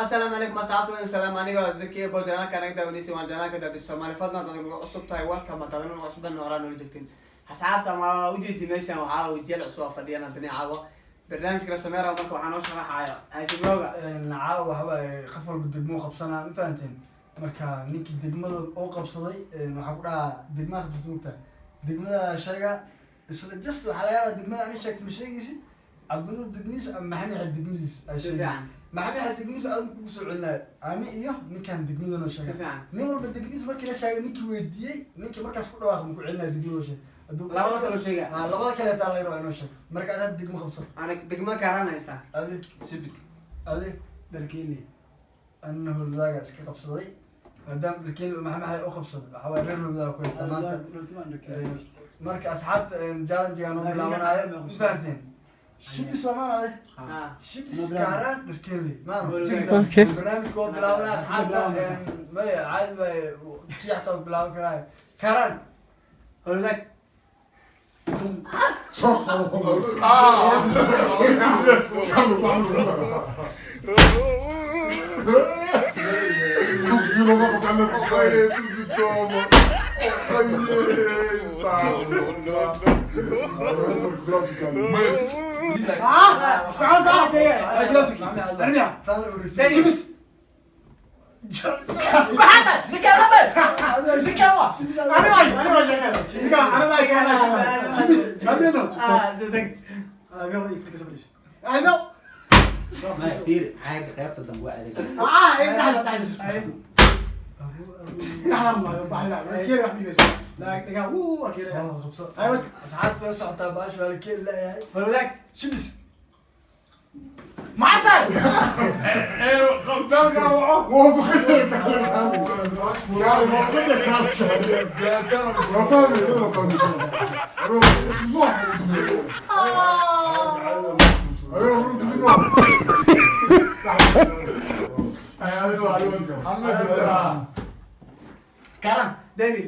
Assalaamu calaykum asxaabta, waan salaam. Aniga waa Zakiya Bood, janaalka anaga daawanaysa waan janaalka Daadir Soomaali. Fadlan dad nagu cusub tahay, welcome. Hadaad nagu cusub horaa noola joogteen asxaabta, ama ujeedi meeshan waxaa wajiyal cusub aa fadhiyaan. Haddana caawa barnaamijka la sameynaya, marka waxaa noo sharaxayo Haashimooga. Caawa waxa waaye qof walba degmo qabsanaa, ma fahanteen? Marka ninkii degmada oo qabsaday, waxaa ku dhahaa degmada qabsatay, mugtaa degmada sheega isla. Just waxaa laga yaabaa degmada ani sheegta ma sheegaysid, Cabdinuur degmadiis ama Maxamed Xad degmadiis aa Si sheegay. fiican. Maxamed Xad degmadiis adigu kugu soo celinayo, ani iyo ninkan degmada noo Si sheegay. fiican. Nin walba degmadiis markii la sheegay, ninkii weydiiyey, ninkii markaas ku dhawaaq ma ku celinayo degmada sheeg. Labada kaloo sheega. Ah, labada kaleetaa laga rabaa inoo sheeg. Marka aad hadda degmo qabso. Ana degmada Kaaraan haystaa. Adi? Shibis. Adi? Dharkeeni. Anna Howlwadaaga iska qabsaday, maadaama Dharkeenle Maxamed Xadi u qabsaday, waxaa waaye reer Howlwadaaga ku haystaa maanta. Marka asxaabta, challenge-ga noo bilaabanaayo, ma fahanteen? Shibis waa maana ade. Ah. Shibis, Kaaraan, Dharkeenle maana. Okay. Barnaamijka waa bilaabanaya asxaabta. Maya, caadi waaye, kii xataa waa bilaaban karaayo. Kaaraan. Howlwadaag. Shibis. Fiiri, caaga qaybta dambe waa adag. Asxaabta way socotaa, baasha waa la keeni laayahay. Howlwadaag. Shibis. Kaaraan. Dani.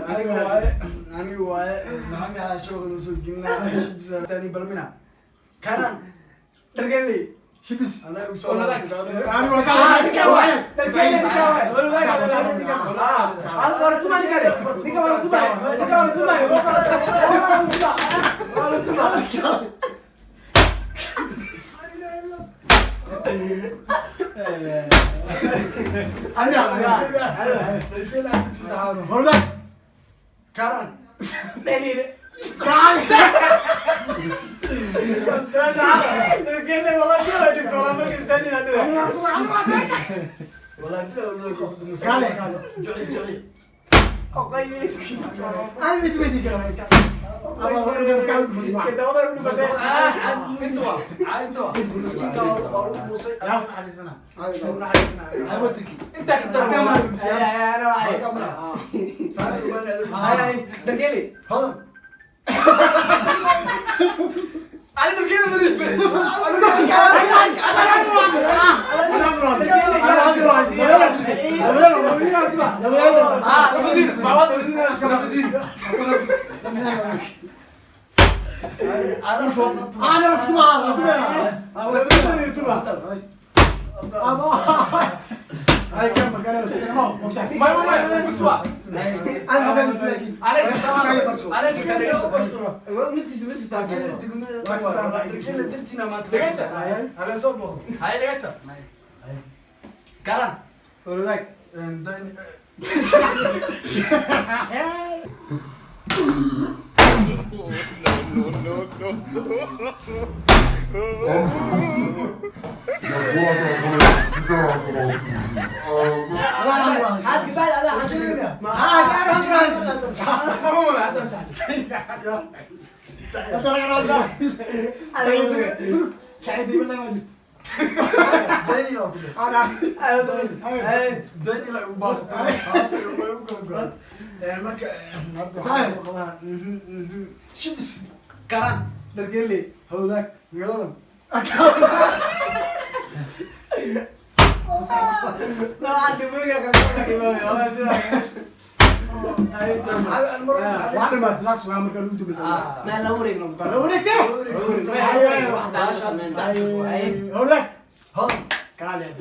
Aniga waaye, aniga waaye. Maxamed xalaa shooqa noo soo gelinaa. Shibis tani balmina. Karan. Dharkeeni. Shibis. Anaa ugu soo. Karan. Wallahi bila wala ku Kale, kale. Juci juci. Karan. Marka hadda waxaa qabaa shibis. Karan. Dhargeelle. Howdaag. Magaalada. ما لا وريق لا وريق. هولاك تعال يا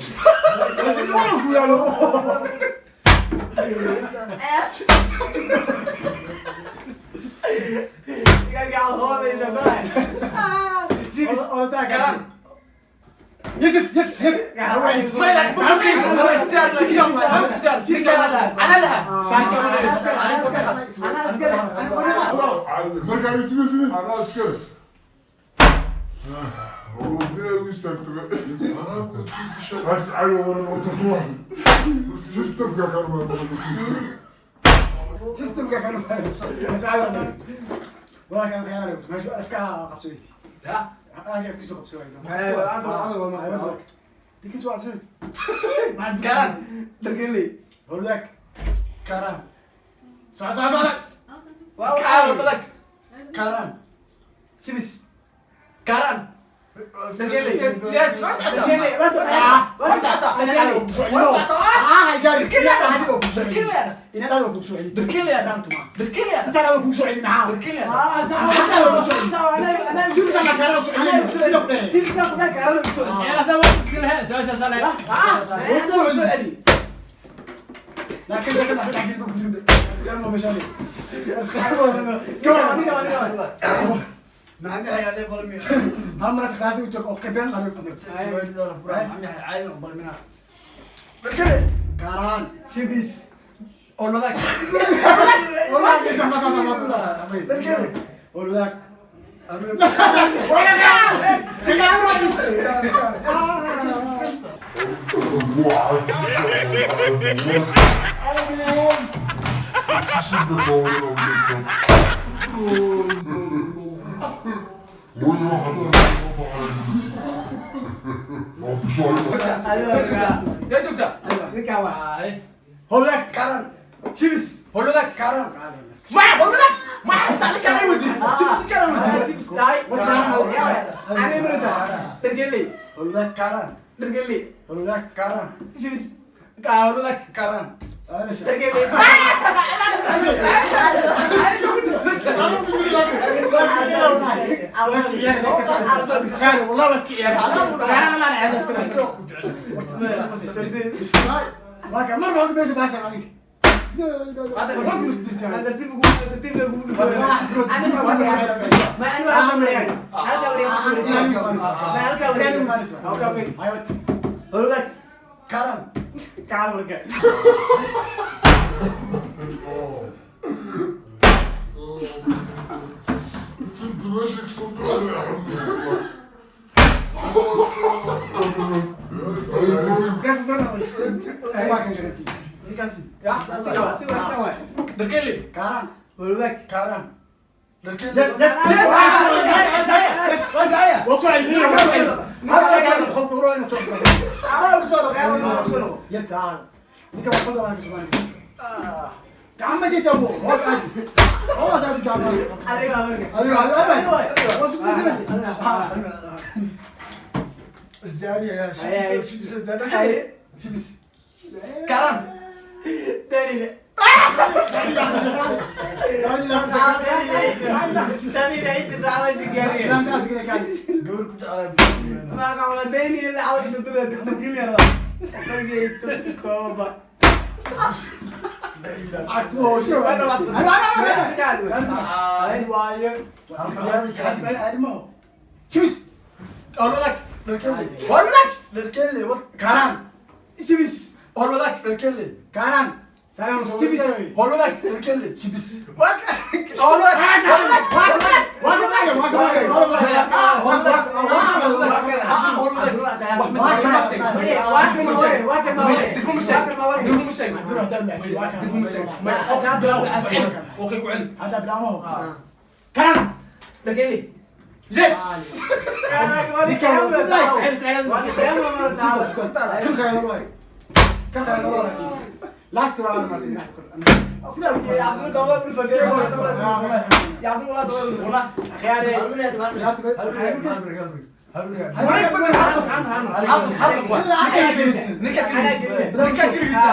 Hal wiil. Wareeg badan, hal qof. Hal qof, hal qof waa. Ninkaa keligiis, ninkaa keligiis, ninkaa keligiis,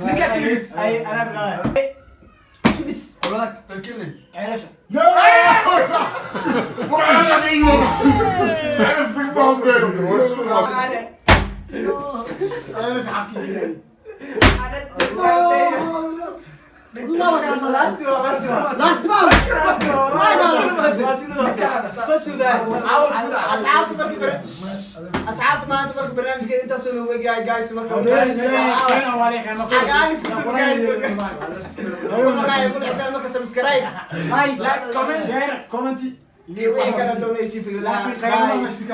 ninkaa keligiis. Ay, anaa bilaabay. Shibis. Wadaag. Dharkile. Ceelasha. War degmo beero. Ceelasha xafkii jiray. Last one, last one. Last one. Asxaabta maanta marka barnaamijkeena intaasoo noogu egyahay, guys. Marka cagaan iska tub, guys. Marka subscribe, Like, Comment. Comment. iyo wixii kale toonaysi fikradaha, guys.